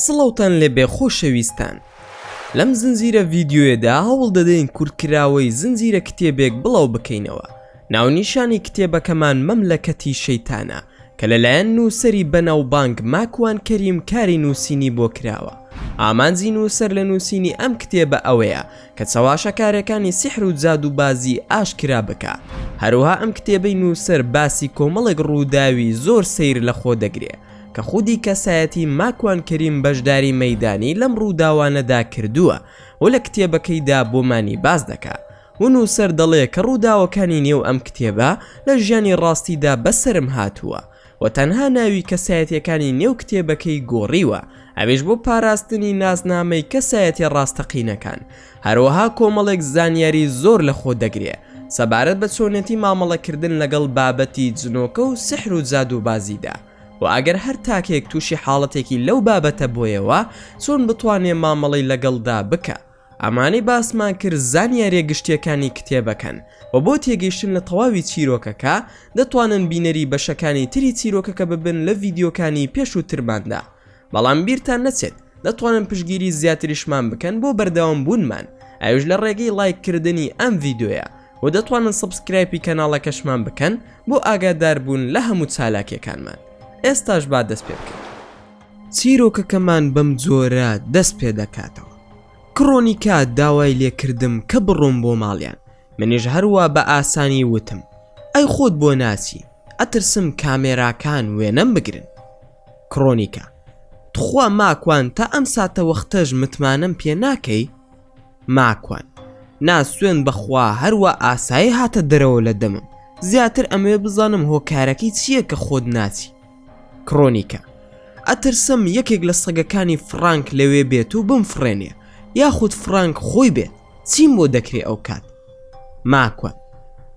سڵاوتان لێبێ خۆشەویستان لەم زنجیرە ڤیدیۆیەدا هەوڵ دەدەین کورتکراوەی زنجیرە کتێبێک بڵاو بکەینەوە ناونیشانی کتێبەکەمان مەملەکەتی شەیتانە کە لەلایەن نووسەری بەناوبانگ ماکوان کەریم کاری نووسینی بۆ کراوە ئامانجی نووسەر لە نووسینی ئەم کتێبە ئەوەیە کە چەواشەکارەکانی سیحر و جادووبازی ئاشکرا بکا هەروها ئەم کتێبەی نووسەر باسی کۆمەڵێک ڕووداوی زۆر سەیر لەخۆ دەگرێ کە خودی کەسایەتی ماکوان کەریم بەشداری مەیدانی لەم ڕووداوانەدا کردووە و لە کتێبەکەیدا بۆمانی باس دەکا و نووسەر دەڵێ کە ڕووداوەکانی نێو ئەم کتێبە لە ژیانی ڕاستیدا بەسەرم هاتووە و تەنها ناوی کەسایەتیەکانی نێو کتێبەکەی گۆڕیوە ئەویش بۆ پاراستنی نازنامەی کەسایەتیە ڕاستەقینەکان هەروەها کۆمەڵێک زانیاری زۆر لەخۆ دەگرێ سەبارەت بە چۆنێتی مامەڵەکردن لەگەڵ بابەتی جنۆکە و سحر و جادووبازیدا و ئەگەر هەر تاکێک تووشی حاڵەتێکی لەو بابەتە بۆیەوە چۆن بتوانێ مامەڵەی لەگەڵدا بکا. ئەمانەی باسمان کرد زانیاریە گشتیەکانی کتێبەکەن و بۆ تێگەیشتن لە تەواوی چیرۆکەکە دەتوانن بینەری بەشەکانی تری چیرۆکەکە ببن لە ڤیدیۆکانی پێشووترماندا بەڵام بیرتان نەچێت دەتوانن پشتگیری زیاتریشمان بکەن بۆ بەردەوام بوونمان ئەویش لە ڕێگەی ڵایک کردنی ئەم ڤیدیۆیە و دەتوانن subscribe ی کەناڵەکەشمان بکەن بۆ ئاگاداربوون لە هەموو چالاکیەکانمان ئێستاش با دەست پێ بکەین. چیرۆکەکەمان بەم جۆرە دەست پێ دەکاتەوە. کرۆنیکا داوای لێ کردم کە بڕۆم بۆ ماڵیان، منیش هەروا بە ئاسانی وتم، ئەی خۆت بۆ ناچی، ئەترسم کامێراکان وێنەم بگرن. کرۆنیکا، تخوا ماکوان تا ئەم ساتەوەختەش متمانەم پێ ناکەی؟ ماکوان، نا سوێند بەخوا هەروا ئاسایی هاتە دەرەوە لە دەمم، زیاتر ئەمەوێ بزانم هۆکارەکەی چییە کە خۆت ناچی؟ کرۆنیکا، ئەترسم یەکێک لە سەگەکانی فڕانک لەوێ بێت و بمفڕێنێ، یاخود فڕانک خۆی بێت، چیم بۆ دەکرێ ئەوکات؟ ماکوان،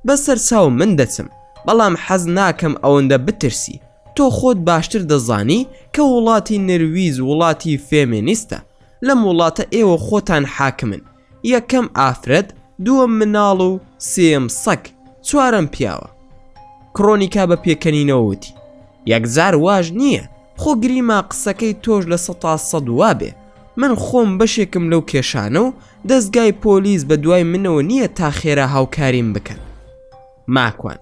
بەسەر چاو من دەچم، بەڵام حەز ناکەم ئەوەندە بترسی، تۆ خۆت باشتر دەزانی کە وڵاتی نەرویج وڵاتی فێمێنیستە، لەم وڵاتە ئێوە خۆتان حاکمن، یەکەم ئافرەت، دووەم مناڵ و سێیەم سەگ، چوارەم پیاوە. کرۆنیکا بە پێکەنینەوە وتی، یەکجار واش نییە، خۆ گریما قسەکەی تۆش 100% وابێ، من خۆم بەشێکم لەو کێشانە و دەزگای پۆلیس بە دوای منەوە نییە تا خێرا هاوکاریم بکەن. ماکوان،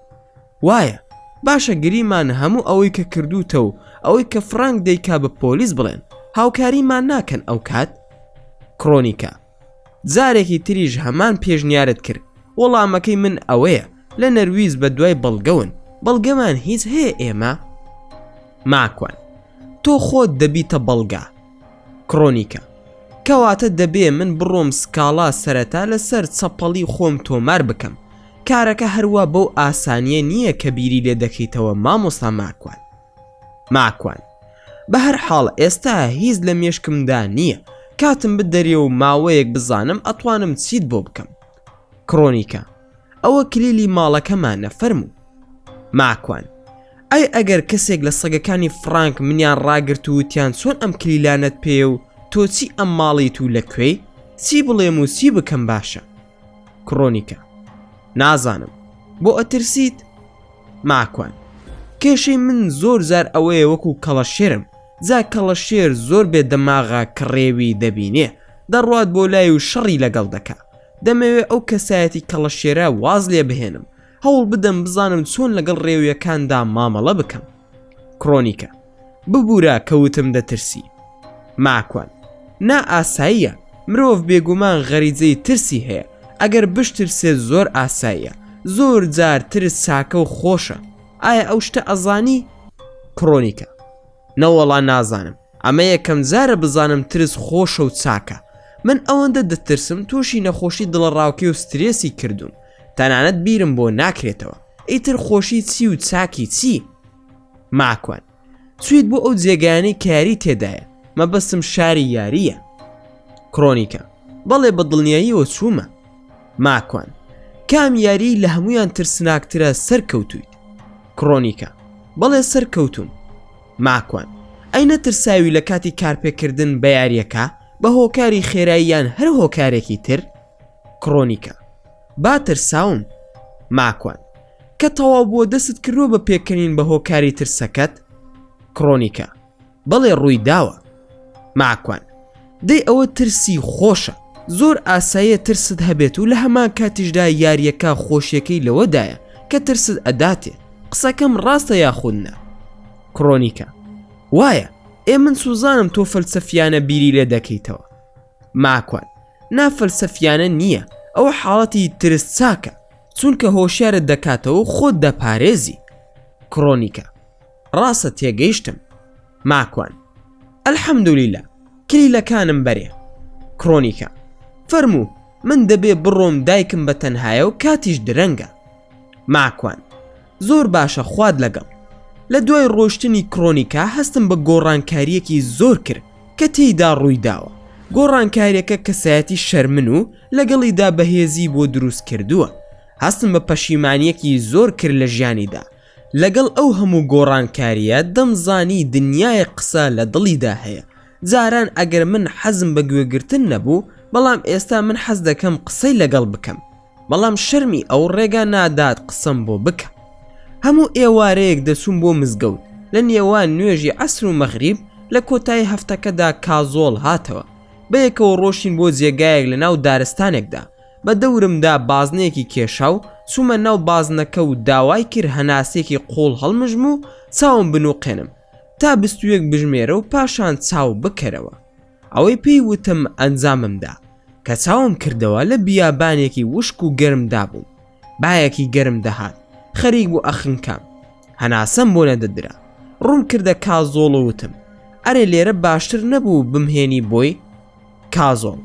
وایە، باشە گریمان هەموو ئەوەی کە کردووتە و ئەوەی کە فرانک دەیکا بە پۆلیس بڵێن، هاوکاریمان ناکەن ئەوکات؟ کرۆنیکا، جارێکی تریش هەمان پێشنیارت کرد، وەڵامەکەی من ئەوەیە لە نەرویج بە دوای بەڵگەون، بەڵگەمان هیچ هەیە ئێمە؟ ماکوان، تۆ خۆت دەبیتە بەڵگە. کرۆنیکا، کەواتە دەبێ من بڕۆم سکاڵا سەرەتا لەسەر چەپەڵی خۆم تۆمار بکەم، کارەکە هەروا بەو ئاسانییە نییە کە بیری لێ دەکەیتەوە مامۆستا ماکوان. ماکوان، بە هەر حاڵ ئێستا هیچ لە مێشکمدا نییە، کاتم بدەرێ و ماوەیەک بزانم ئەتوانم چیت بۆ بکەم. کرۆنیکا، ئەوە کلیلی ماڵەکەمانە فەرموو. ماکوان، ئەی ئەگەر کەسێک لە سەگەکانی فڕانک منیان ڕاگرت و وتیان چۆن ئەم کلیلانەت پێیە و تۆ چی ئەم ماڵیت و لە کوێی؟ چی بڵێم و چی بکەم باشە؟ کرۆنیکا، نازانم. بۆ ئەترسیت؟ ماکوان، کێشەی من زۆر جار ئەوەیە وەکو کەڵەشێرم، جا کەڵەشێر زۆر بێ دەماغە کە ڕێوی دەبینێ دەڕوات بۆ لای و شەڕی لەگەڵ دەکا، دەمەوێ ئەو کەسایەتی کەڵەشێرە واز لێ بهێنم، هەوڵ بدەم بزانم چۆن لەگەڵ ڕێویەکاندا مامەڵە بکەم. کرۆنیکا، ببورە کە وتم دەترسی. ماکوان، نا ئاساییە، مرۆڤ بێگومان غەریزەی ترسی هەیە، ئەگەر بشترسێت زۆر ئاساییە، زۆر جار ترس چاکە و خۆشە، ئایا ئەو شتە ئەزانی؟ کرۆنیکا، نەوەڵا نازانم، ئەمە یەکەم جارە بزانم ترس خۆشە و چاکە، من ئەوەندە دەترسم تووشی نەخۆشی دڵەڕاوکێ و سترێسی کردووم، تەنانەت بیرم بۆ ناکرێتەوە، ئیتر خۆشی چی و چاکی چی؟ ماکوان، چویت بۆ ئەو جێگایانەی کە یاری تێدایە مەبەستم شاری یارییە کرۆنیکا بەڵێ بە دڵنیاییەوە چوومە ماکوان کام یاری لە هەمویان ترسناکترە سەرکەوتویت کرۆنیکا بەڵێ سەرکەوتوم ماکوان ئەی نەترساوی لە کاتی کارپێکردن بە یاریەکە بە هۆکاری خێراییان هەر هۆکارێکی تر کرۆنیکا با ترساوم ماکوان کە تەواو بووە دەستت کردووە بە پێکەنین بە هۆکاری ترسەکەت؟ کرۆنیکا، بەڵێ ڕووی داوە. ماکوان، دەی ئەوە ترسی خۆشە، زۆر ئاساییە ترست هەبێت و لە هەمان کاتیشدا یارییەکە خۆشیەکەی لەوەدایە کە ترست ئەداتێ، قسەکەم ڕاستە یاخود نا؟ کرۆنیکا، وایە، ئێ من سوزانم تۆ فەلسەفیانە بیری لێ دەکەیتەوە. ماکوان، نا فەلسەفیانە نییە، ئەوە حاڵەتی ترس چاکە، چونکە هۆشیارت دەکاتەوە و خۆت دەپارێزی. کرۆنیکا، ڕاستە تێگەیشتم. ماکوان، الحمدللە کلیلەکانم بەرێ. کرۆنیکا، فەرموو من دەبێ بڕۆم دایکم بە تەنهایە و کاتیش درەنگە. ماکوان، زۆر باشە خوات لەگەڵ. لە دوای ڕۆشتنی کرۆنیکا هەستم بە گۆڕانکارییەکی زۆر کرد کە تێیدا ڕوویداوە، گۆڕانکاریەکە کەسایەتی شەرمن و لەگەڵیدا بەهێزی بۆ دروست کردووە، هەستم بە پەشیمانییەکی زۆر کرد لە ژیانیدا، لەگەڵ ئەو هەموو گۆڕانکارییە دەمزانی دنیایەک قسە لە دڵیدا هەیە، جاران ئەگەر من حەزم بە گوێگرتن نەبوو، بەڵام ئێستا من حەز دەکەم قسەی لەگەڵ بکەم، بەڵام شەرمی ئەو ڕێگا نادات قسەم بۆ بکە. هەموو ئێوارەیەک دەچووم بۆ مزگەوت، لە نێوان نوێژی عەسر و مەغریب، لە کۆتایی هەفتەکەدا کازۆڵ هاتەوە، بەیەکەوە ڕۆشتین بۆ جێگایەک لە ناو دارستانێکدا، بە دەورمدا بازنەیەکی کێشا و چوومە ناو بازنەکە و داوای کرد هەناسەیەکی قووڵ هەڵمژم و چاوم بنووقێنم تا 21 بژمێرە و پاشان چاو بکەرەوە. ئەوەی پێی وتم ئەنجامم دا. کە چاوم کردەوە لە بیابانێکی وشک و گەرمدا بووم. بایەکی گەرم دەهات، خەریک بوو ئەخنکام. هەناسەم بۆ نەدەدرا. ڕووم کردە کازۆڵ و وتم، ئەرێ لێرە باشتر نەبوو بمهێنی بۆی؟ کازۆڵ،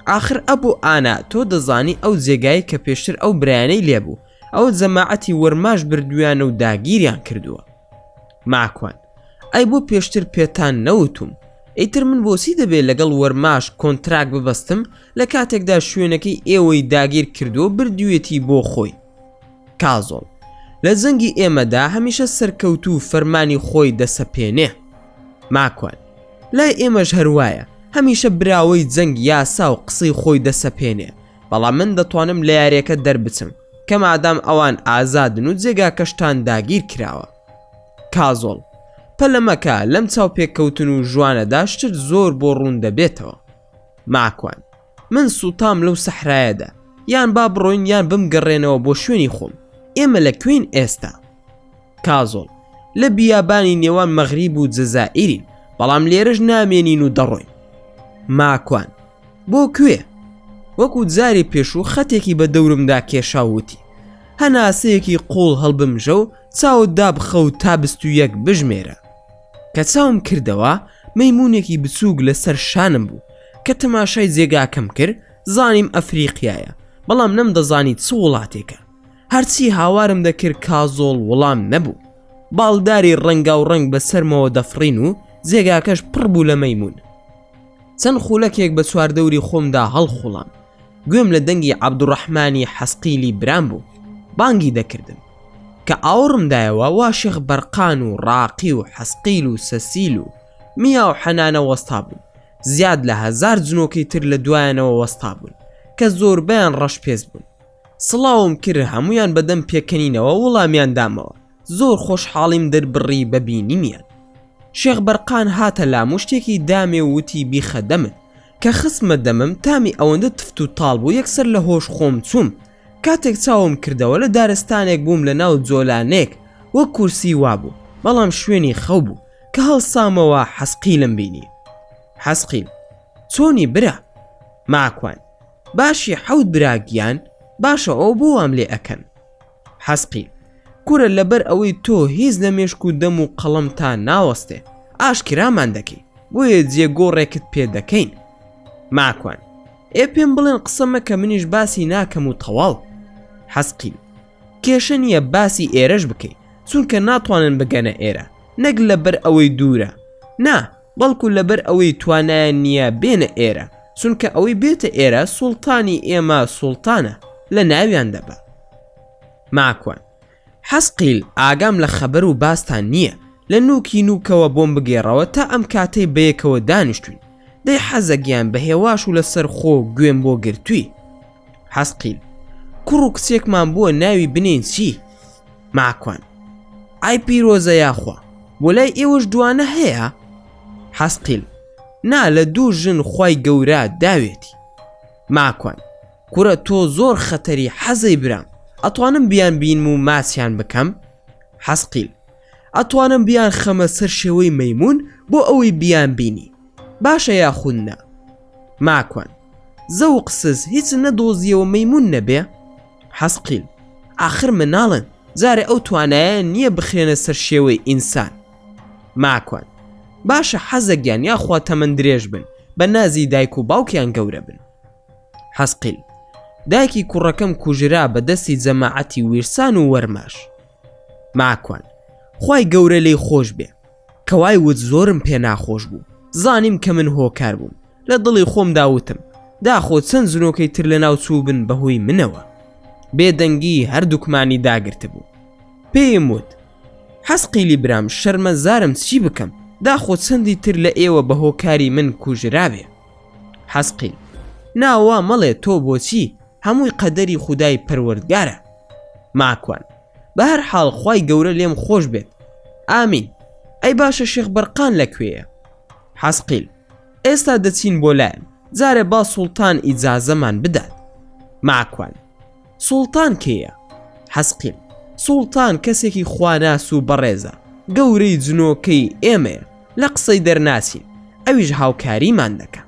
ئاخر ئەبو ئانا تۆ دەزانی ئەو جێگایەی کە پێشتر ئەو برایانەی لێبوو، ئەوە جەماعەتی وەرماش بردوویانە و داگیریان کردووە. ماکوان، ئەی بۆ پێشتر پێتان نەوتوم؟ ئیتر من بۆچی دەبێ لەگەڵ وەرماش کۆنتراک ببەستم لە کاتێکدا شوێنەکەی ئێوەی داگیر کردووە و بردوویەتی بۆ خۆی؟ کازۆڵ، لە جەنگی ئێمەدا هەمیشە سەرکەوتوو فەرمانی خۆی دەسەپێنێ. ماکوان، لای ئێمەش هەر وایە، هەمیشە براوەی جەنگ یاسا و قسەی خۆی دەسەپێنێ، بەڵام من دەتوانم لە یاریەکە دەربچم کە مادام ئەوان ئازادن و جێگاکەشتان داگیر کراوە. کازۆڵ، پەلە مەکە، لەم چاوپێکەوتن و ژوانەدا شتت زۆر بۆ ڕوون دەبێتەوە. ماکوان، من سووتام لەو سەحرایەدا، یان با بڕۆین یان بمگەڕێنەوە بۆ شوێنی خۆم، ئێمە لە کوێین ئێستا؟ کازۆڵ، لە بیابانی نێوان مەغریب و جەزائیرین، بەڵام لێرەش نامێنین و دەڕۆین. ماکوان، بۆ کوێ؟ وەکو جاری پێشوو خەتێکی بە دەورمدا کێشا و وتی، هەناسەیەکی قووڵ هەڵبمژە و چاوت دابخە و تا 21 بژمێرە. کە چاوم کردەوە، مەیموونێکی بچووک لەسەر شانم بوو. کە تەماشای جێگاکەم کرد، زانیم ئەفریقیایە، بەڵام نەمدەزانی چ وڵاتێکە. هەرچی هاوارم دەکرد کازۆڵ وڵام نەبوو. باڵداری ڕەنگاوڕەنگ بە سەرمەوە دەفڕین و جێگاکەش پڕ بوو لە مەیموون. چەند خولەکێک بە چواردەوری خۆمدا هەڵخوڵام. گوێم لە دەنگی عەبدوڕەحمانی حەسقیلی برام بوو. بانگی دەکردم. کە ئاوڕم دایەوە وا شێخ بەرقان و ڕاقی و حەسقیل و سەسیل و میا و حەنانە وەستابوون. زیاد لە هەزار جنۆکەی تر لە دوایانەوە وەستابوون کە زۆربەیان ڕەشپێست بوون. سڵاوم کرد هەموویان بەدەم پێکەنینەوە وڵامیان دامەوە زۆر خۆشحاڵیم دەربڕی بە بینینیان شێخ بەرقان هاتە لام و شتێکی دامێ و وتی بیخە دەمت کە خستمە دەمم تامی ئەوەندە تفت و تاڵ بوو یەکسەر لە هۆش خۆم چووم کاتێک چاوم کردەوە لە دارستانێک بووم لە ناو جۆلانێک وەک کورسی وابوو بەڵام شوێنی خەو بوو کە هەڵسامەوە حەسقیلم بینی حەسقیل چۆنی برا ماکوان باشی حەوت برا گیان باشە ئەو بۆ وام لێ ئەکەن حەسقیل کورە لەبەر ئەوەی تۆ هیچ لە مێشک و دەم و قەڵەم تا ناوەستێ ئاشکرامان دەکەی بۆیە جێگۆڕێکت پێ دەکەین ماکوان ئێ پێم بڵێن قسە مەکە منیش باسی ناکەم و تەواو حەسقیل کێشە نییە باسی ئێرەش بکەی چونکە ناتوانن بگەنە ئێرە نەک لەبەر ئەوەی دوورە نا بەڵکو لەبەر ئەوەی توانایان نییە بێنە ئێرە، چونکە ئەوەی بێتە ئێرە سوڵتانی ئێمە سوڵتانە لە ناویان دەبا. ماکوان، حەسقیل ئاگام لە خەبەر و باستان نییە، لە نووکی نووکەوە بۆم بگێڕەوە تا ئەم کاتەی بەیەکەوە دانیشتووین، دەی حەزە گیان بە هێواش و لەسەر خۆ گوێم بۆ گرتووی. حەسقیل، کوڕ و کچێکمان بووە ناوی بنێین چی؟ ماکوان، ئای پیرۆزە یاخوا بۆ لای ئێوەش دوانە هەیە؟ حەسقیل. نا لە دوو ژن خوای گەورە داوێتی. ماکوان، کورە تۆ زۆر خەتەری حەزەی برام، ئەتوانم بیان بینم و ماچیان بکەم؟ حەزقیل، ئەتوانم بیان خەمە سەر شێوەی مەیمون بۆ ئەوەی بیان بینی. باشە یاخود نا؟ ماکوان، زەوق سز هیچ نەدۆزیەوە مەیمون نەبێ؟ حەزقیل، ئاخر مناڵن جارێ ئەو توانایەیان نییە بخرێنە سەر شێوەی ئینسان. ماکوان، باشە حەزە گیان یاخوا تەمەن درێژ بن بە نازی دایک و باوکیان گەورە بن. حەزقیل، دایکی کوڕەکەم کوژرا بە دەستی جەماعەتی ویرسان و وەرماش. ماکوان، خوای گەورە لێی خۆش بێ. کە وای وت زۆرم پێ ناخۆش بوو زانیم کە من هۆکار بووم لە دڵی خۆمدا وتم داخۆ چەند جنۆکەی تر لەناو چووبن بەهۆی منەوە بێدەنگی هەردووکمانی داگرتبوو پێیم وت حەسقیلی برام شەرمەزارم چی بکەم داخۆ چەندی تر لە ئێوە بە هۆکاری من کوژرابێ حەسقیل نا وا مەڵێ تۆ بۆچی هەمووی قەدەری خودای پەروەردگارە ماکوان بەهەر حاڵ خوای گەورە لێم خۆش بێت ئامین ئەی باشە شێخ بەرقان لە کوێیە حەسقیل ئێستا دەچین بۆ لایەن جارێ با سوڵتان ئیجازەمان بدات ماکوان سوڵتان کێیە حەسقیل سوڵتان کەسێکی خواناس و بەڕێزە گەورەی جنۆکەی ئێمەیە لە قسەی دەرناچین ئەویش هاوکاریمان دەکا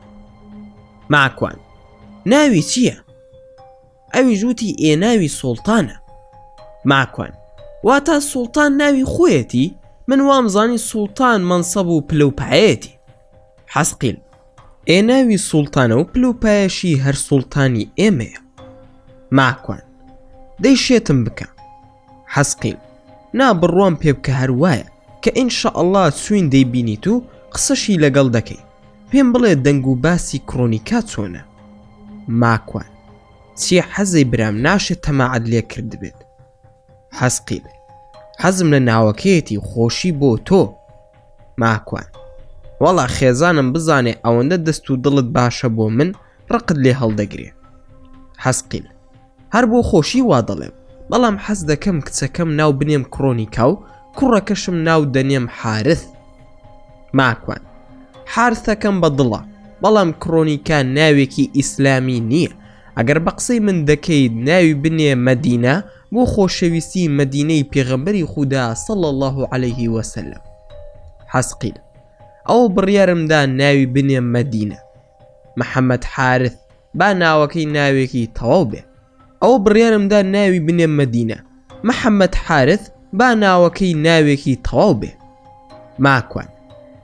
ماکوان ناوی چییە؟ ئەویش وتی ئێ ناوی سوڵتانە. ماکوان، واتا سوڵتان ناوی خۆیەتی؟ من وامزانی سوڵتان مەنسەب و پلە و پایەیەتی. حەسقیل، ئێ ناوی سوڵتانە و پلە و پایەشی هەر سوڵتانی ئێمەیە. ماکوان، دەی شێتم بکە. حەسقیل، نا بڕوام پێ بکە هەر وایە، کە ان شاء اللە چووین دەیبینیت و قسەشی لەگەڵ دەکەی. پێم بڵێ دەنگ و باسی کرۆنیکا چۆنە؟ ماکوان، چیە حەزەی برام ناشێ تەماعت لێ کردبێت. حەزقیل، حەزم لە ناوەکەیەتی خۆشی بۆ تۆ. ماکوان، وەڵا خێزانم بزانێ ئەوەندە دەست و دڵت باشە بۆ من ڕقت لێ هەڵدەگرێ. حەزقیل، هەر بۆ خۆشی وا دەڵێم بەڵام حەز دەکەم کچەکەم ناو بنێم کرۆنیکا و کوڕەکەشم ناو دەنێم حارث. ماکوان، حارثەکەم بە دڵە بەڵام کرۆنیکا ناوێکی ئیسلامی نییە ئەگەر بە قسەی من دەکەیت ناوی بنێ مەدینە بۆ خۆشەویستی مەدینەی پێغەمبەری خودا صلی اللە علیه وسلم. حەزقیل، ئەوە بڕیارم دا ناوی بنێم مەدینە. محەمەد حارث، با ناوەکەی ناوێکی تەواو بێ. ئەوە بڕیارم دا ناوی بنێم مەدینە. محەمەد حارث، با ناوەکەی ناوێکی تەواو بێ. ماکوان،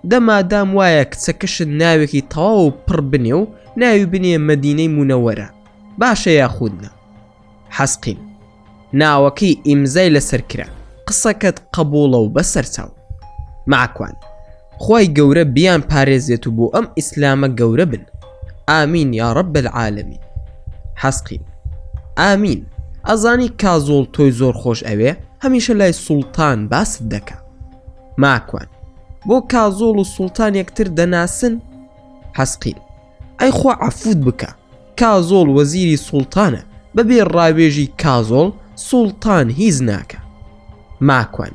دە مادام وایە کچەکەشت ناوێکی تەواو و پڕ بنێ و ناوی بنێ مەدینەی مونەوەرە باشە یاخود نا؟ حەسقیل، ناوەکەی ئیمزای لەسەر کرا قسەکەت قەبوڵە و بەسەرچاو. ماکوان، خوای گەورە بیان پارێزێت و بۆ ئەم ئیسلامە گەورە بن ئامین یا رب العالمین. حەسقیل، ئامین، ئەزانی کازۆڵ تۆی زۆر خۆش ئەوێ هەمیشە لای سوڵتان باست دەکا. ماکوان، بۆ کازۆڵ و سوڵتان یەکتر دەناسن؟ حەسقیل، ئەی خوا عەفوت بکا کازۆڵ وەزیری سوڵتانە بەبێ ڕاوێژی کازۆڵ سوڵتان هیچ ناکا. ماکوان،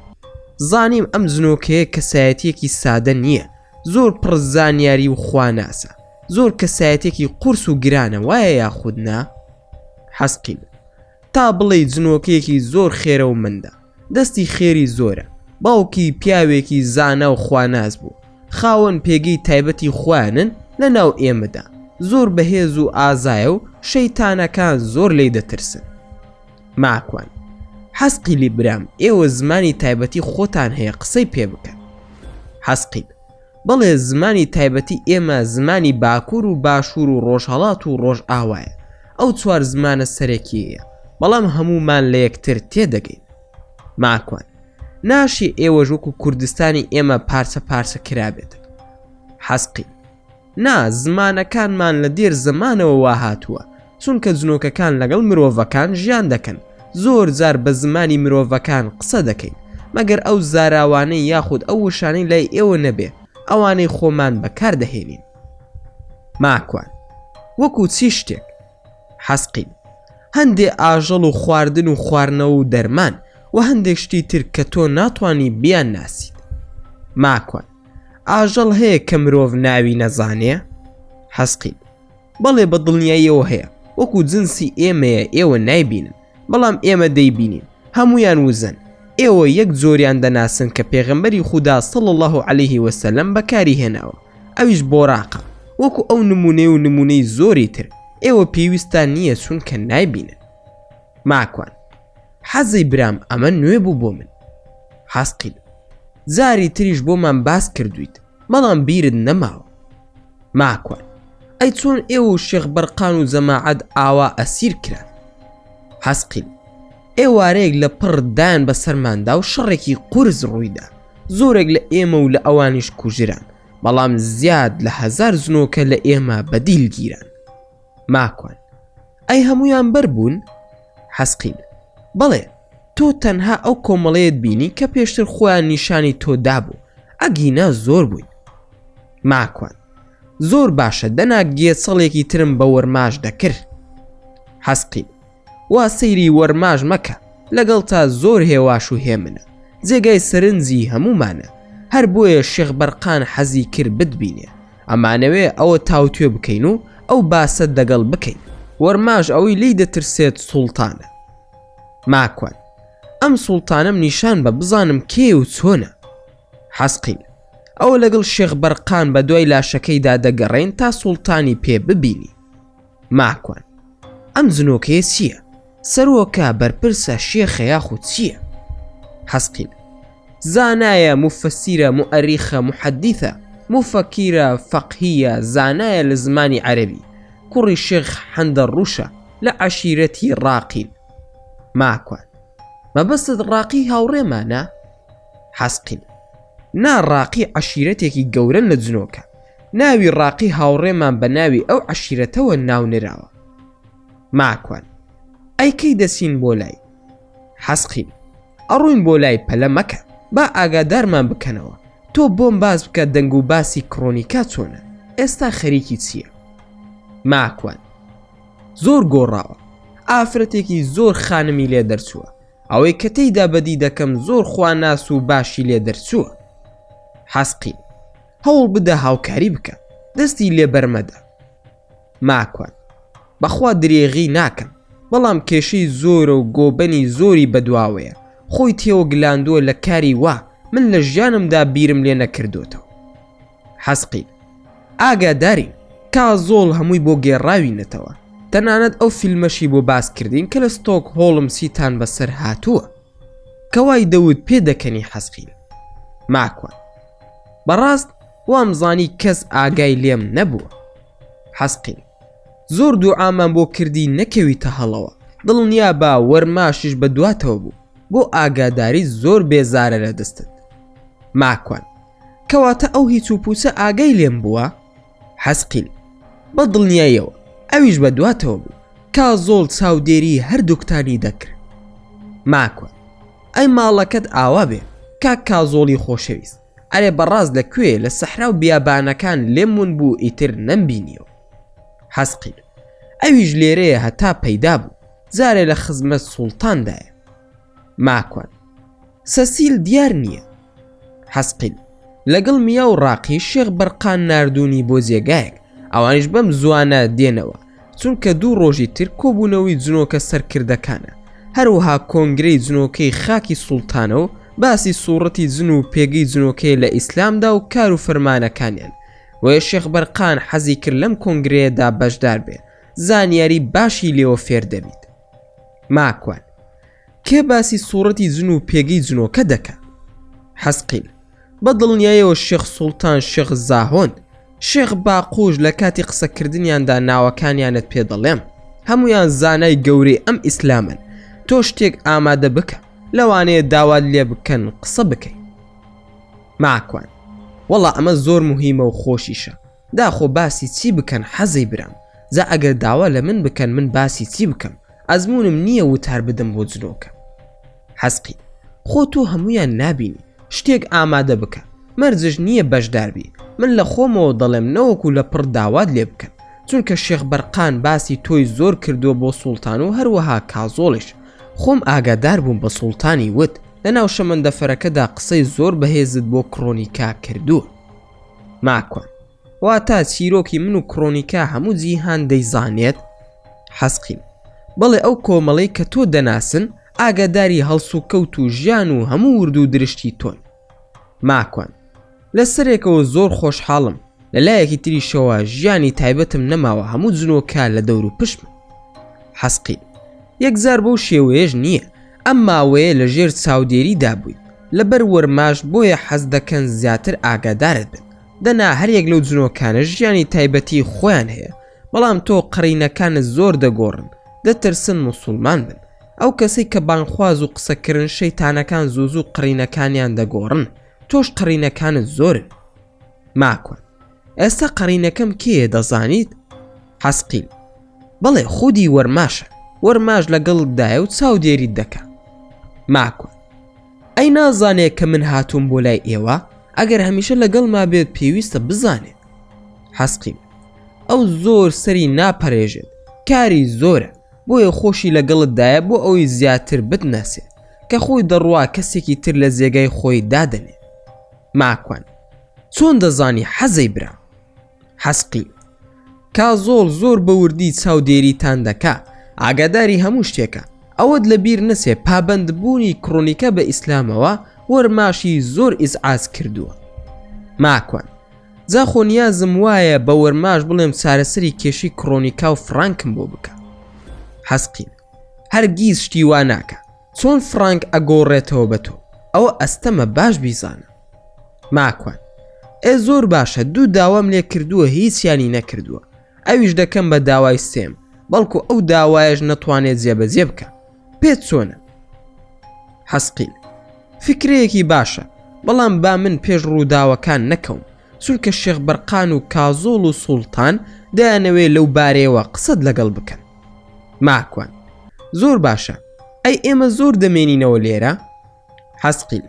زانیم ئەم جنۆکەیە کەسایەتیەکی سادە نییە زۆر پڕ زانیاری و خواناسە زۆر کەسایەتیەکی قورس و گرانە وایە یاخود نا؟ حەسقیل، تا بڵێی جنۆکەیەکی زۆر خێرە و مندە دەستی خێری زۆرە باوکی پیاوێکی زانا و خواناس بوو خاوەن پێگەی تایبەتی خۆیانن لە ناو ئێمەدا زۆر بەهێز و ئازایە و شەیتانەکان زۆر لێی دەترسن ماکوان حەسقیلی برام ئێوە زمانی تایبەتی خۆتان هەیە قسەی پێ بکەن حەسقیل بەڵێ زمانی تایبەتی ئێمە زمانی باکوور و باشوور و ڕۆژهەڵات و ڕۆژئاوایە، ئەو چوار زمانە سەرەکییەیە، بەڵام هەموومان لە یەکتر تێدەگەین. ماکوان، ناشێ ئێوەش وەکو کوردستانی ئێمە پارچە پارچە کرابێتن. حەسقی، نا، زمانەکانمان لە دێر زەمانەوە وا هاتووە، چونکە جنۆکەکان لەگەڵ مرۆڤەکان ژیان دەکەن، زۆر جار بە زمانی مرۆڤەکان قسە دەکەین، مەگەر ئەو زاراوانەی یاخود ئەو وشانەی لای ئێوە نەبێ، ئەوانەی خۆمان بەکار دەهێنین. ماکوان، وەکو چی شتێک؟ حەسقین، هەندێ ئاژەڵ و خواردن و خواردنەوە و دەرمان و هەندێک شتی تر کە تۆ ناتوانی بیانناسیت. ماکوان. ئاژەڵ هەیە کە مرۆڤ ناوی نەزانێ؟ حەسقیل، بەڵێ بە دڵنیاییەوە هەیە، وەکو جنسی ئێمەیە ئێوە نایبینن، بەڵام ئێمە دەیبینین، هەموویان وزەن، ئێوە یەک جۆریان دەناسن کە پێغەمبەری خودا صلی اللە علیه وسلم بەکاری هێناوە، ئەویش بۆراقە، وەکو ئەو نمونەی و نمونەی زۆری تر، ئێوە پێویستتان نییە چونکە نایبینن. ماکوان، حەزەی برام ئەمە نوێ بوو بۆ من. حەسقیل، جاری تریش بۆمان باس کردوویت، بەڵام بیرت نەماوە. ماکوان، ئەی چۆن ئێوە و شێخ بەرقان و جەماعەت ئاوا ئەسیر کران؟ حەسقیل، ئێوارەیەک لە پڕ دایان بەسەرماندا و شەڕێکی قورس ڕوویدا، زۆرێک لە ئێمە و لە ئەوانیش کوژران، بەڵام زیاد لە هەزار جنۆکە لە ئێمە بەدیل گیران. ماکوان، ئەی هەموویان بەر بوون؟ حەسقیل، بەڵێ، تۆ تەنها ئەو کۆمەڵەیەت بینی کە پێشتر خۆیان نیشانی تۆ دابوو، ئەگینا زۆر بووین. ماکوان، زۆر باشە دەنا گێچەڵێکی ترم بە وەرماش دەکرد. حەسقیل، وا سەیری وەرماش مەکە، لەگەڵتا زۆر هێواش و هێمنە، جێگای سەرنجی هەموومانە، هەر بۆیە شێخ بەرقان حەزی کرد بتبینێ، ئەمانەوێ ئەوە تاوتوێ بکەین و ئەو باسە دەگەڵ بکەین. وەرماش ئەوەی لێی دەترسێت سوڵتانە. ماکوان، ئەم سوڵتانەم نیشان بە بزانم کێیە و چۆنە؟ حەسقیل، ئەوە لەگەڵ شێخ بەرقان بە دوای لاشەکەیدا دەگەڕێین تا سوڵتانی پێ ببینی. ماکوان، ئەم جنۆکەیە چییە؟ سەرۆکە، بەرپرسە، شێخە یاخود چییە؟ حەسقیل، زانایە، موفەسیرە، موئەریخە، موحەدیثە، موفەکیرە، فەقهیە، زانایە لە زمانی عەرەبی، کوڕی شێخ حەندەڕوشە لە عەشیرەتی ڕاقین. ماکوان، مەبەستت ڕاقی هاوڕێمانە؟ حەسقیل، نا ڕاقی عەشیرەتێکی گەورەن لە جنۆکە، ناوی ڕاقی هاوڕێمان بە ناوی ئەو عەشیرەتەوە ناونراوە. ماکوان، ئەی کەی دەچین بۆ لای؟ حەسقیل، ئەڕۆین بۆ لای پەلە مەکە با ئاگادارمان بکەنەوە، تۆ بۆم باس بکە دەنگ و باسی کرۆنیکا چۆنە، ئێستا خەریکی چییە؟ ماکوان، زۆر گۆڕاوە، ئافرەتێکی زۆر خانمی لێ دەرچووە، ئەوەی کە تێیدا بەدی دەکەم زۆر خواناس و باشی لێ دەرچووە. حەسقیل، هەوڵ بدە هاوکاری بکە، دەستی لێ بەرمەدە. ماکوان، بەخوا درێغی ناکەم، بەڵام کێشەی زۆرە و گۆبەنی زۆری بەدواوەیە، خۆی تێوە گلاندووە لە کاری وا من لە ژیانمدا بیرم لێ نەکردۆتەوە. حەسقیل، ئاگادارین، کازۆڵ هەمووی بۆ گێڕاوینەتەوە، تەنانەت ئەو فیلمەشی بۆ باس کردین کە لە ستۆکهۆڵم چیتان بەسەر هاتووە. کە وای دەوت پێدەکەنی حەسقیل. ماکوان، بەڕاست وامزانی کەس ئاگای لێم نەبووە. حەسقیل، زۆر دوعامان بۆ کردی نەکەویتە هەڵەوە، دڵنیابە وەرماشیش بە دواتەوە بوو، بۆ ئاگاداری زۆر بێزارە لە دەستت. ماکوان، کەواتە ئەو هیچ و پوچە ئاگای لێم بووە؟ حەسقیل، بە دڵنیاییەوە، ئەویش بە دواتەوە بوو، کازۆڵ چاودێری هەردووکتانی دەکرد. ماکوان، ئەی ماڵەکەت ئاوا بێ کاک کازۆڵی خۆشەویست، ئەرێ بەڕاست لە کوێ لە سەحرا و بیابانەکان لێم ون بوو ئیتر نەمبینیەوە. حەسقیل، ئەویش لێرەیە هەتا پەیدا بوو، جارێ لە خزمەت سوڵتاندایە. ماکوان، سەسیل دیار نییە. حەسقیل، لەگەڵ میا و ڕاقی شێخ بەرقان ناردوونی بۆ جێگایەک، ئەوانیش بەم زووانە دێنەوە، چونکە دوو ڕۆژی تر کۆبوونەوەی جنۆکە سەرکردەکانە، هەروەها کۆنگرەی جنۆکەی خاکی سوڵتانە و باسی سوڕەتی جن و پێگەی جنۆکەیە لە ئیسلامدا و کار و فەرمانەکانیان، بۆیە شێخ بەرقان حەزی کرد لەم کۆنگرەیەدا بەشدار بێ، زانیاری باشی لێوە فێر دەبیت. ماکوان، کێ باسی سوڕەتی جن و پێگەی جنۆکە دەکا؟ حەسقیل، بە دڵنیایەوە شێخ سوڵتان شێخ زاهۆن، شێخ باقوش لە کاتی قسەکردنیاندا ناوەکانیانت پێ دەڵێم، هەموویان زانای گەورەی ئەم ئیسلامەن، تۆ شتێک ئامادە بکە، لەوانەیە داوات لێ بکەن قسە بکەی. ماکوان، وەڵا ئەمە زۆر موهیمە و خۆشیشە، داخۆ باسی چی بکەن حەزەی برام، جا ئەگەر داوا لە من بکەن من باسی چی بکەم، ئەزموونم نییە وتار بدەم بۆ جنۆکە. حەسقی، خۆ تۆ هەموویان نابینی، شتێک ئامادە بکە، مەرجش نییە بەشدار بی، من لە خۆمەوە دەڵێم نەوەکو لە پڕ داوات لێ بکەن، چونکە شێخ بەرقان باسی تۆی زۆر کردووە بۆ سوڵتان و هەروەها کازۆڵیش، خۆم ئاگادار بووم بە سوڵتانی وت لەناو شەمەندەفەرەکەدا قسەی زۆر بەهێزت بۆ کرۆنیکا کردووە. ماکوان، واتە چیرۆکی من و کرۆنیکا هەموو جیهان دەیزانێت؟ حەسقیل، بەڵێ ئەو کۆمەڵەی کە تۆ دەناسن ئاگاداری هەڵسوکەوت و ژیان و هەموو ورد و درشتی تۆن. ماکوان، لە سەرێکەوە زۆر خۆشحاڵم، لە لایەکی تریشەوە ژیانی تایبەتم نەماوە هەموو جنۆکە لە دەور و پشتمن. حەسقیل، یەکجار بەو شێوەیەش نییە، ئەم ماوەیە لە ژێر چاودێریدا بوویت لەبەر وەرماش بۆیە حەز دەکەن زیاتر ئاگادارت بن، دەنا هەریەک لەو جنۆکانە ژیانی تایبەتی خۆیان هەیە، بەڵام تۆ قەرینەکانت زۆر دەگۆڕن، دەترسن موسوڵمان بن. ئەو کەسەی کە بانگخواز و قسەکرن شەیتانەکان زوو زوو قەرینەکانیان دەگۆڕن، تۆش قەرینەکانت زۆرن. ماکوان، ئێستا قەرینەکەم کێیە دەزانیت؟ حەسقیل، بەڵێ خودی وەرماشە، وەرماش لەگەڵتدایە و چاودێریت دەکا. ماکوان، ئەی نازانێ کە من هاتووم بۆ لای ئێوە؟ ئەگەر هەمیشە لەگەڵما بێت پێویستە بزانێت. حەسقیل، ئەو زۆر سەری ناپەرێژێت، کاری زۆرە، بۆیە خۆشی لەگەڵتدایە بۆ ئەوەی زیاتر بتناسێ، کە خۆی دەڕوا کەسێکی تر لە جێگای خۆی دادەنێ. ماکوان، چۆن دەزانی حەزەی برا؟ حەسقی، کازۆڵ زۆر بە وردی چاودێریتان دەکا، ئاگاداری هەموو شتێکە، ئەوەت لە بیر نەچێ پابەندبوونی کرۆنیکە بە ئیسلامەوە وەرماشی زۆر ئیزعاج کردووە. ماکوان، جا خۆ نیازم وایە بە وەرماش بڵێم چارەسەری کێشەی کرۆنیکا و فڕانکم بۆ بکە. حەسقیل، هەرگیز شتی وا ناکا، چۆن فڕانک ئەگۆڕێتەوە بە تۆ؟ ئەوە ئەستەمە باش بیزانە. ماکوان، ئێ زۆر باشە دوو داوام لێ کردووە هیچیانی نەکردووە ئەویش دەکەم بە داوای سێم بەڵکو ئەو داوایەش نەتوانێت جێبەجێ بکە پێت چۆنە؟ حەسقیل، فکرەیەکی باشە بەڵام با من پێش ڕووداوەکان نەکەوم چونکە شێخ بەرقان و کازۆڵ و سوڵتان دەیانەوێ لەو بارەیەوە قسەت لەگەڵ بکەن. ماکوان، زۆر باشە ئەی ئێمە زۆر دەمێنینەوە لێرە؟ حەسقیل،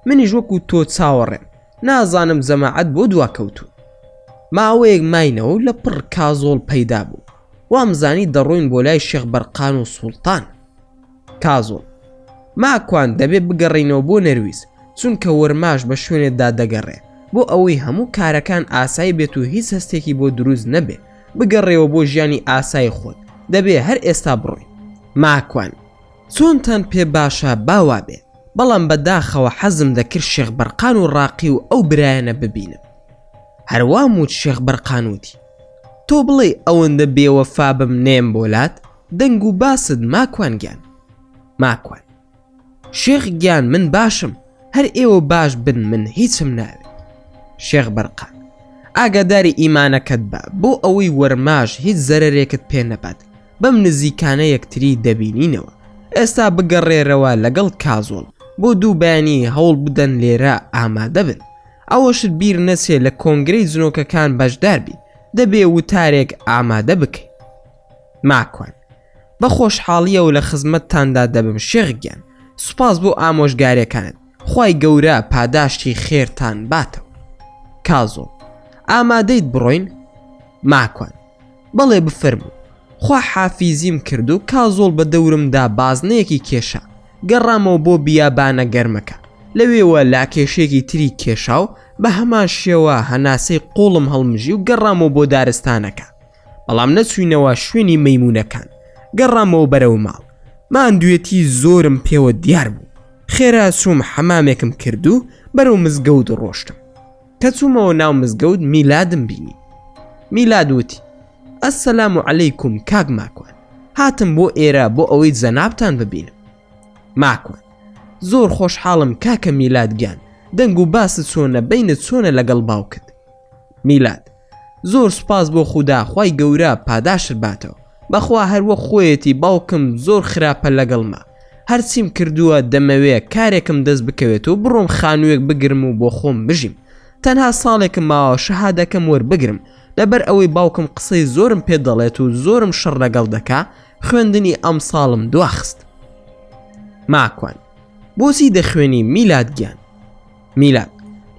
منیش وەکو تۆ چاوەڕێم، نازانم جەماعەت بۆ دواکەوتوون. ماوەیەک ماینەوە و لە پڕ کازۆڵ پەیدا بوو، وامزانی دەڕۆین بۆ لای شێخ بەرقان و سوڵتان. کازۆڵ، ماکوان دەبێ بگەڕێینەوە بۆ نەرویج، چونکە وەرماش بە شوێنتدا دەگەڕێ، بۆ ئەوەی هەموو کارەکان ئاسایی بێت و هیچ هەستێکی بۆ دروست نەبێ، بگەڕێوە بۆ ژیانی ئاسایی خۆت، دەبێ هەر ئێستا بڕۆین. ماکوان، چۆنتان پێ باشە با وابێ، بەڵام بە داخەوە حەزم دەکرد شێخ بەرقان و ڕاقی و ئەو برایانە ببینم. هەر وام وت شێخ بەرقان وتی، تۆ بڵێی ئەوەندە بێوەفا بم نەیەم بۆ لات؟ دەنگ و باست ماکوان گیان. ماکوان، شێخ گیان من باشم، هەر ئێوە باش بن من هیچم ناوێ. شێخ بەرقان، ئاگاداری ئیمانەکەت بە، بۆ ئەوەی وەرماش هیچ زەرەرێکت پێ نەبات، بەم نزیکانە یەکتری دەبینینەوە ئێستا بگەڕێرەوە لەگەڵ کازۆڵ بۆ دوو بەیانی هەوڵ بدەن لێرە ئامادە بن ئەوەشت بیر نەچێ لە کۆنگرەی جنۆکەکان بەشدار بی دەبێ وتارێک ئامادە بکەی ماکوان بە خۆشحاڵیەوە لە خزمەتتاندا دەبم شێخ گیان سوپاس بۆ ئامۆژگارێکانت خوای گەورە پاداشتی خێرتان باتەوە کازۆڵ ئامادەیت بڕۆین ماکوان بەڵێ بفەرموو. خوا حافیزیم کرد و کازۆڵ بە دەورمدا بازنەیەکی کێشا. گەڕامەوە بۆ بیابانە گەرمەکە. لەوێوە لاکێشەیەکی تری کێشا و بە هەمان شێوە هەناسەی قووڵم هەڵمژی و گەڕامەوە بۆ دارستانەکە. بەڵام نەچووینەوە شوێنی مەیموونەکان. گەڕامەوە بەرەو ماڵ. ماندووێتی زۆرم پێوە دیار بوو. خێرا چووم حەمامێکم کرد و بەرەو مزگەوت ڕۆشتم. کە چوومەوە ناو مزگەوت میلادم بینی میلاد وتی ئەسەلام و عەلەیکوم کاک ماکوان هاتم بۆ ئێرە بۆ ئەوەی جەنابتان ببینم ماکوان زۆر خۆشحاڵم کاکە میلاد گیان دەنگ و باست چۆنە بینت چۆنە لەگەڵ باوکت میلاد زۆر سوپاس بۆ خودا خوای گەورە پاداشت باتەوە بەخوا هەر وەک خۆیەتی باوکم زۆر خراپە لەگەڵما هەرچیم کردووە دەمەوێ کارێکم دەست بکەوێت و بڕۆم خانوویەک بگرم و بۆ خۆم بژیم تەنها ساڵێکم ماوە شەهادەکەم وەربگرم لەبەر ئەوەی باوکم قسەی زۆرم پێ دەڵێت و زۆرم شەڕ لەگەڵ دەکا خوێندنی ئەمساڵم دواخست ماکوان بۆچی دەخوێنی میلاد گیان میلاد،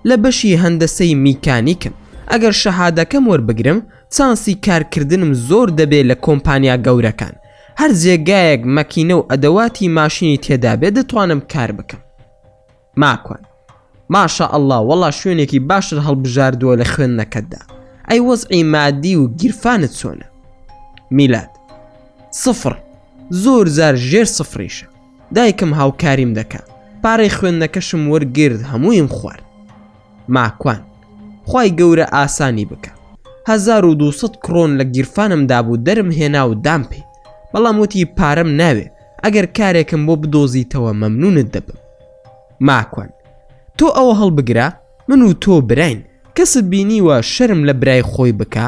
لە بەشی هەندەسەی میکانیکم، ئەگەر شەهادەکەم وەربگرم چانسی کارکردنم زۆر دەبێ لە کۆمپانیا گەورەکان، هەر جێگایەک مەکینە و ئەدەواتی ماشینی تێدابێ دەتوانم کار بکەم. ماکوان، ماشاء اللە وەڵا شوێنێکی باشت هەڵبژاردووە لە خوێندنەکەتدا ئەی وەزعی مادی و گیرفانت چۆنە؟ میلاد، سفر زۆر جار ژێر سفریشە دایکم هاوکاریم دەکا پارەی خوێندنەکەشم وەرگرت هەموویم خوارد. ماکوان، خوای گەورە ئاسانی بکا. 1200 کڕۆن لە گیرفانم دابوو دەرم هێنا و دام پێی بەڵام وتی پارەم ناوێ ئەگەر کارێکم بۆ بدۆزیتەوە مەمنونت دەبم. ماکوان، تۆ ئەوە هەڵبگرە من و تۆ براین کەست بینیوە شەرم لە برای خۆی بکا؟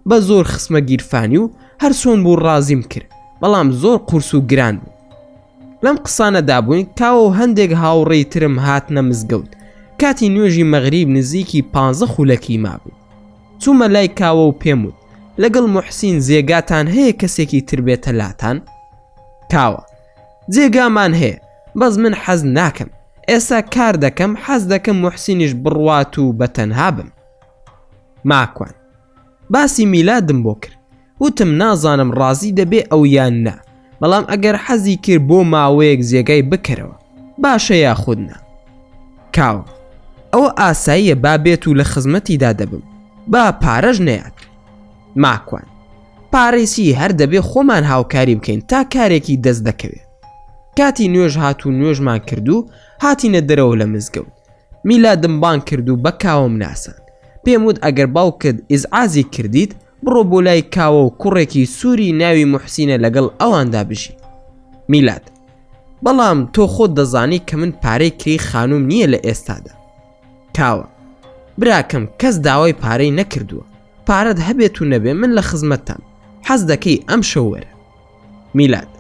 بە زۆر خستمە گیرفانی و هەر چۆن بوو ڕازیم کرد بەڵام زۆر قورس و گران بوو. لەم قسانەدا بووین کاوە و هەندێک هاوڕێی ترم هاتنە مزگەوت کاتی نوێژی مەغریب نزیکی پانزە خولەکی مابوو چوومە لای کاوە و پێم وت لەگەڵ موحسین جێگاتان هەیە کەسێکی تر بێتە لاتان؟ کاوە جێگامان هەیە بەس من حەز ناکەم ئێستا کار دەکەم حەز دەکەم موحسینیش بڕوات و بە تەنها بم. ماکوان باسی میلادم بۆ کرد وتم نازانم ڕازی دەبێ ئەو یان نا بەڵام ئەگەر حەزی کرد بۆ ماوەیەک جێگای بکەرەوە باشە یاخود نا کاوە ئەوە ئاساییە با بێت و لە خزمەتیدا دەبم با پارەش نەیات ماکوان پارەی چی هەر دەبێ خۆمان هاوکاری بکەین تا کارێکی دەست دەکەوێت کاتی نوێژ هات و نوێژمان کرد و هاتینە دەرەوە لە مزگەوت میلادم بانگ کرد و بە کاوەم ناساند. پێم وت ئەگەر باوکت ئیزعاجی کردیت بڕۆ بۆ لای کاوە و کوڕێکی سووری ناوی موحسینە لەگەڵ ئەواندا بژی. میلاد، بەڵام تۆ خۆت دەزانی کە من پارەی کرێی خانووم نییە لە ئێستادا. کاوە، براکەم کەس داوای پارەی نەکردووە. پارەت هەبێت و نەبێ من لە خزمەتتام. حەز دەکەی ئەمشەو وەرە. میلاد،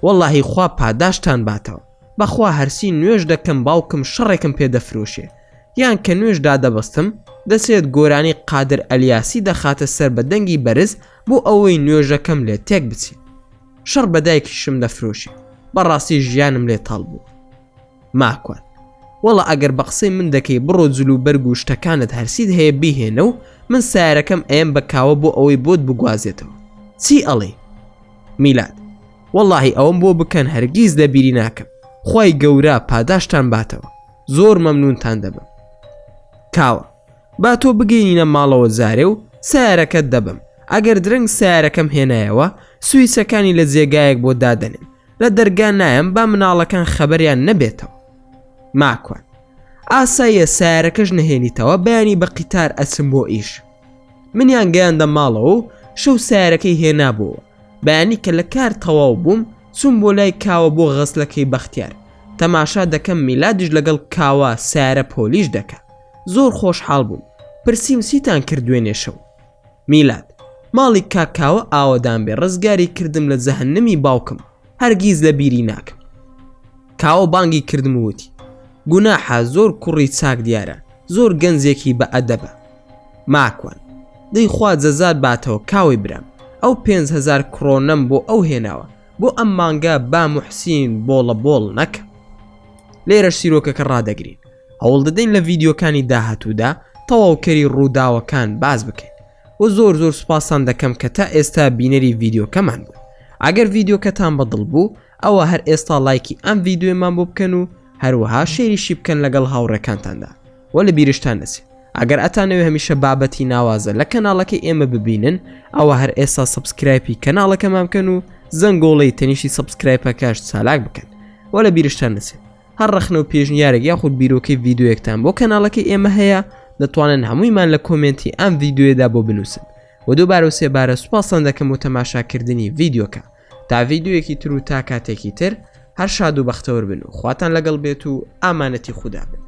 وەڵاهی خوا پاداشتان باتەوە. بەخوا هەرچی نوێژ دەکەم باوکم شەڕێکم پێ دەفرۆشێ یان کە نوێژ دادەبەستم دەچێت گۆرانی قادر ئەلیاسی دەخاتە سەر بە دەنگی بەرز بۆ ئەوەی نوێژەکەم لێ تێک بچێ شەڕ بە دایکیشم دەفرۆشێ بەڕاستی ژیانم لێ تاڵ بووە ماکوان وەڵا ئەگەر بە قسەی من دەکەی بڕۆ جل و بەرگ و شتەکانت هەرسیت هەیە بیهێنە و من سیارەکەم ئەیەم بە کاوە بۆ ئەوەی بۆت بگوازێتەوە چی ئەڵێی میلاد وەڵاهی ئەوەم بۆ بکەن هەرگیز لە بیری ناکەم خوای گەورە پاداشتان باتەوە زۆر مەمنونتان دەبم کاوە با تۆ بگەینینە ماڵەوە جارێ و سیارەکەت دەبم ئەگەر درەنگ سیارەکەم هێنایەوە سویچەکانی لە جێگایەک بۆ دادەنێم لە دەرگا نایەم با مناڵەکان خەبەریان نەبێتەوە ماکوان ئاساییە سیارەکەش نەهێنیتەوە بەیانی بە قیتار ئەچم بۆ ئیش منیان گەیاندە ماڵەوە و شەو سیارەکەی هێنابۆوە بەیانی کە لە کار تەواو بووم چووم بۆ لای کاوە بۆ غەسلەکەی بەختیار تەماشا دەکەم میلادیش لەگەڵ کاوە سیارە پۆلیش دەکا زۆر خۆشحاڵ بووم پرسیم چیتان کرد دوێنێ شەو میلاد ماڵی کاک کاوە ئاوەدان بێ ڕزگاری کردم لە جەهەنمی باوکم هەرگیز لە بیری ناکەم کاوە بانگی کردم و وتی گوناحە زۆر کوڕی چاک دیارە زۆر گەنجێکی بە ئەدەبە ماکوان، دەی خوا جەزات باتەوە کاوەی برام، ئەو 5000 کڕۆنەم بۆ ئەو هێناوە، بۆ ئەم مانگە با موحسین بۆڵە بۆڵ نەکا. لێرەش چیرۆکەکە ڕادەگرین، هەوڵ دەدەین لە ڤیدیۆکانی داهاتوودا تەواوکەری ڕووداوەکان باس بکەین. و زۆر زۆر سوپاستان دەکەم کە تا ئێستا بینەری ڤیدیۆکەمان بوون. ئەگەر ڤیدیۆکەتان بەدڵ بوو ئەوە هەر ئێستا ڵایکی ئەم ڤیدیۆیەمان بۆ بکەن و هەروەها share یشی بکەن لەگەڵ هاوڕێکانتاندا. وە لە بیرشتان نەچێ ئەگەر ئەتانەوێ هەمیشە بابەتی ناوازە لە کەناڵەکەی ئێمە ببینن ئەوە هەر ئێستا subscribe ی کەناڵەکەمان بکەن و زەنگۆڵەی تەنیشتی subscribe ەکەش چالاک بکەن وە لە بیرشتان نەچێ هەر ڕەخنە و پێشنیارێک یاخود بیرۆکەی ڤیدیۆیەکتان بۆ کەناڵەکەی ئێمە هەیە دەتوانن هەموویمان لە comment ی ئەم ڤیدیۆیەدا بۆ بنووسن و دووبارە و سێبارە سوپاستان دەکەم بۆ تەماشاکردنی ڤیدیۆکە تا ڤیدیۆیەکی تر و تا کاتێکی تر هەر شاد و بەختەوەر بن و خواتان لەگەڵ بێت و ئامانەتی خودا بن.